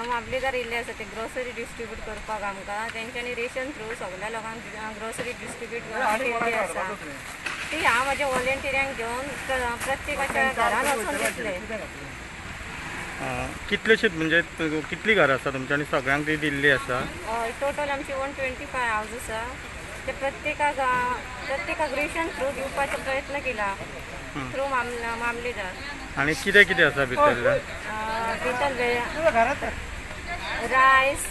हांगा मामलेदार येयल्ले आसा ते ग्रोसरी डिस्ट्रीब्यूट करपाक आमकां. तेंच्यांनी रेशन थ्रू सगल्या लोकांक ग्रोसरी डिस्ट्रीब्यूट केल्ली आसा. ती हांव म्हाज्या वॉलेंटियरांक घेवन प्रत्येकाच्या घरान वचून दितले. कितलेशे, म्हणजे कितली घरां आसा तुमची आनी सगळ्यांक ती दिल्ली आसा? हय, टोटल आमची 125 हावज आसा. ते प्रत्येकाक प्रत्येकाक रेशन थ्रू दिवपाचो प्रयत्न केला थ्रू मामलेदार. आनी कितें कितें आसा भितरलें? भितर रायस,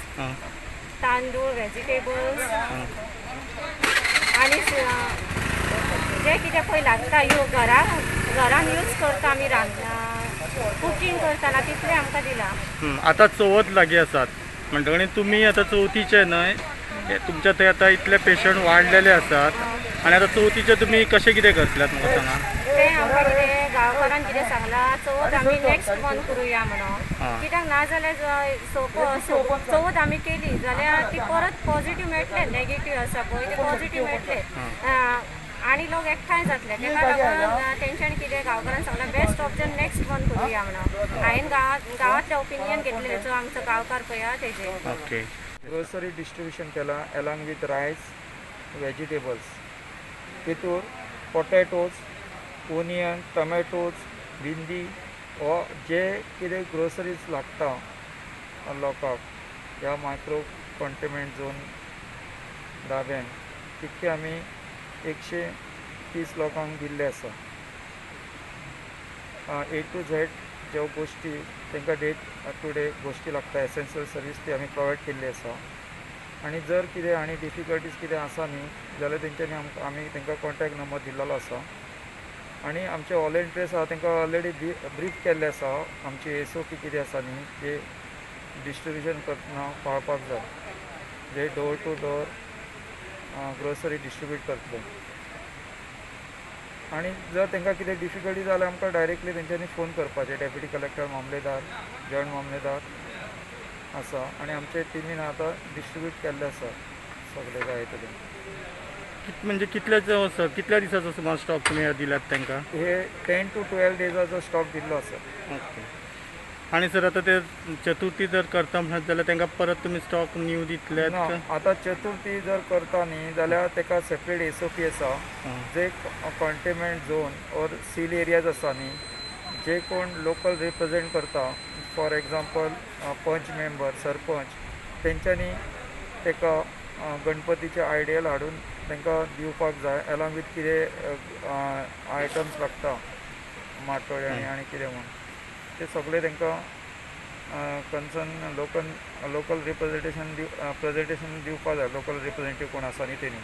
तांदूळ, व्हेजिटेबल्स आनी जे कितें पळय लागता यो घरा घरान यूज करता आमी कुकींग करतना, तितलें आमकां दिलां. आतां चवथ लागीं आसात म्हणटकीर तुमी आतां चवथीचे न्हय हे तुमच्या थंय आतां इतले पेशंट वाडलेले आसात आनी आतां चवथीचे तुमी कशें कितें करतल्यात, म्हाका सांगा. तें आमकां कितें गांवकारान कितें सांगलां, चवथ आमी नेक्स्ट मंथ करुया म्हणून. कित्याक ना जाल्यार चवथ आमी केली जाल्यार ती परत पॉझिटीव मेळटले. नेगेटीव आसा पळय ते पॉझिटीव मेळटले आनी लोक एकठांय जातले. तेका लागून तेंच्यांनी कितें गांवकारान सांगलां, बेस्ट ऑप्शन नेक्स्ट मंथ करुया म्हणून. हांवें गांवांतलें ओपिनियन घेतलेलें, जो आमचो गांवकार पळय तेजेर. ग्रोसरी डिस्ट्रीब्युशन केलां एलॉंग विथ रायस, वेजिटेबल्स. तितूर पोटॅटोज, ओनियन, टमॅटोज, भिंडी हो जे कितें ग्रोसरीज लागता लोकांक ह्या मायक्रो कंटेनमेंट झोन दाब्यान, तितके आमी 130 लोकांक दिल्ले आसा. ए टू झेड ज्यो गोश्टी तांकां डे टू डे गोश्टी लागता, एसेन्शियल सर्वीस, ती आमी प्रोवायड केल्ली आसा. आनी जर कितें आनी डिफिकल्टीज कितें आसा न्ही जाल्यार तेंच्यांनी आमकां, आमी तांकां कॉन्टेक्ट नंबर दिल्लो आसा. आनी आमचे वॉलेंटियर्स आहा, तांकां ऑलरेडी ब्रीफ केल्ले आसा, आमची एसओपी कितें आसा न्ही ते डिस्ट्रिब्युशन करतना पाळपाक जाय, जे door to door grocery distribute करतले. आनी जर तांकां कितें डिफिकल्टी जाल्यार आमकां डायरेक्टली तेंच्यांनी फोन करपाचें. डेप्युटी कलेक्टर, मामलेदार, जॉयंट मामलेदार आसा आनी आमचे टिमीन आतां डिस्ट्रिब्यूट केल्ले आसा सगळे जाय तरेन. म्हणजे कितल्याचो, कितल्या दिसाचो सुमार स्टॉक तुमी दिल्यात तांकां? हे 10 टू 12 डेजाचो स्टॉक दिल्लो आसा. ओके, आनी सर, आतां ते चतुर्थी जर करता म्हणत जाल्यार तांकां परत तुमी स्टॉक न्यू दितले? ना, आतां चतुर्थी जर करता न्ही जाल्यार ताका सेपरेट एसओपी आसा. जे containment zone or seal areas आसा न्ही, जे कोण लोकल रिप्रेझेंट करता, for example panch member, sarpanch, तेंच्यांनी ताका गणपतीचे आयडियल हाडून तांकां दिवपाक जाय, एलॉंग विथ कितें आयटम्स लागता, माटोळे आनी आनी कितें म्हूण, ते सगळे तांकां कन्सर्न लोकल रिप्रेझेंटेशन दिव प्रेझेंटेशन दिवपाक जाय, लोकल रिप्रेझेंटेटीव कोण आसा न्ही तेणी.